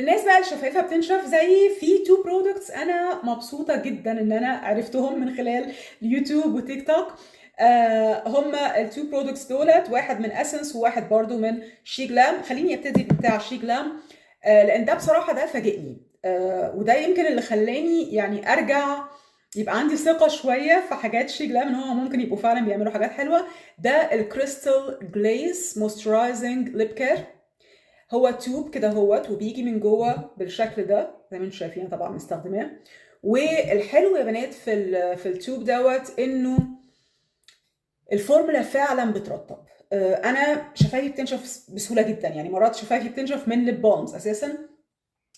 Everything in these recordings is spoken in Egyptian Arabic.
الناس بقى اللي شفايفها بتنشف زي في two products، انا مبسوطة جدا ان انا عرفتهم من خلال اليوتيوب وتيك توك. هما ال two products دولت، واحد من Essence وواحد برضو من Sheglam. خليني ابتدي بتاع Sheglam، لان ده بصراحة ده فاجئني، وده يمكن اللي خلاني يعني ارجع يبقى عندي ثقة شوية في حاجات Sheglam ان هو ممكن يبقوا فعلا بيعملوا حاجات حلوه. ده ال Crystal Glaze moisturizing lip care، هو tube كده هوت، وبيجي من جوه بالشكل ده زي ما انتم شايفين، طبعا مستخدماه. والحلو يا بنات في ال tube دوت انه الفورمولا فعلا بترطب. انا شفايفي بتنشف بسهولة جدا، يعني مرات شفايفي بتنشف من lip balms اساسا،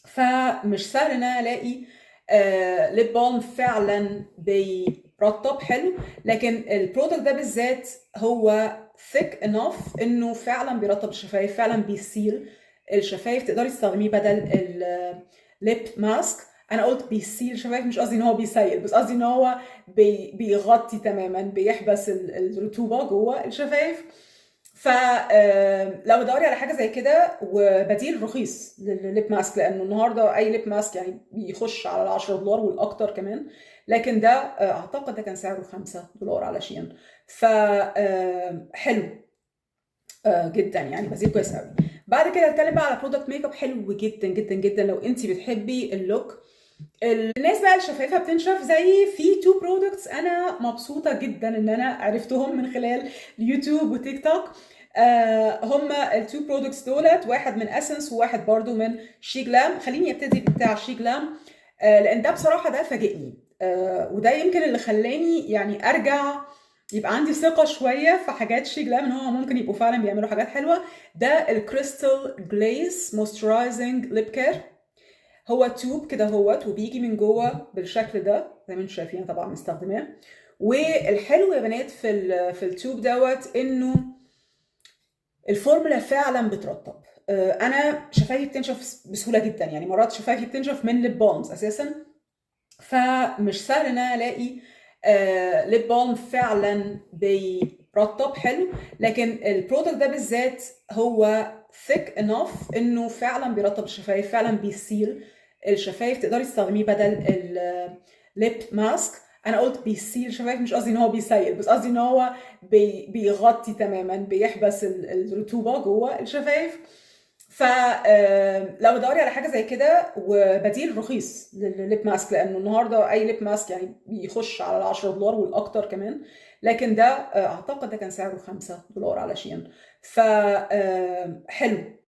فمش سهل ان انا الاقي lip balm فعلا بيرطب حلو، لكن ال product ده بالذات هو thick enough انه فعلا بيرطب الشفايف، فعلا بي seal الشفايف، تقدري تستخدميه بدل ال lip mask. انا قلت بي seal الشفايف، مش قصدي ان هو بيسيل، بس قصدي ان هو بيغطي تماما، بيحبس الرطوبة جوه الشفايف. فلو بتدوري على حاجة زي كده وبديل رخيص للل lip mask، لانه النهارده اي lip mask يعني بيخش على ال 10 دولار والاكتر كمان، لكن ده اعتقد ده كان سعره 5 دولار على Shein، ف حلو جدا، يعني بديل كويس قوي. بعد كده هتكلم بقى على product makeup حلو جدا جدا جدا لو انت بتحبي ال look. الناس بقى اللي شفايفها بتنشف زي في two products، انا مبسوطة جدا ان انا عرفتهم من خلال اليوتيوب وتيك توك. هما ال two products دولت، واحد من Essence وواحد برضو من Sheglam. خليني ابتدي بتاع Sheglam، لان ده بصراحة ده فاجئني، وده يمكن اللي خلاني يعني ارجع يبقى عندي ثقة شوية في حاجات Sheglam ان هو ممكن يبقوا فعلا بيعملوا حاجات حلوه. ده ال Crystal Glaze moisturizing lip care، هو tube كده هوت، وبيجي من جوه بالشكل ده زي ما انتم شايفين، طبعا مستخدماه. والحلو يا بنات في ال tube دوت انه الفورمولا فعلا بترطب. انا شفايفي بتنشف بسهولة جدا، يعني مرات شفايفي بتنشف من lip balms اساسا، فمش سهل ان انا الاقي lip balm فعلا بيرطب حلو، لكن ال product ده بالذات هو thick enough انه فعلا بيرطب الشفايف، فعلا بي seal الشفايف، تقدري تستخدميه بدل ال lip mask. انا قلت بي seal الشفايف، مش قصدي ان هو بيسيل، بس قصدي ان هو بيغطي تماما، بيحبس الرطوبة جوه الشفايف. فلو بتدوري على حاجة زي كده وبديل رخيص للل lip mask، لانه النهارده اي lip mask يعني بيخش على ال 10 دولار والاكتر كمان، لكن ده اعتقد ده كان سعره 5 دولار على Shein، ف حلو.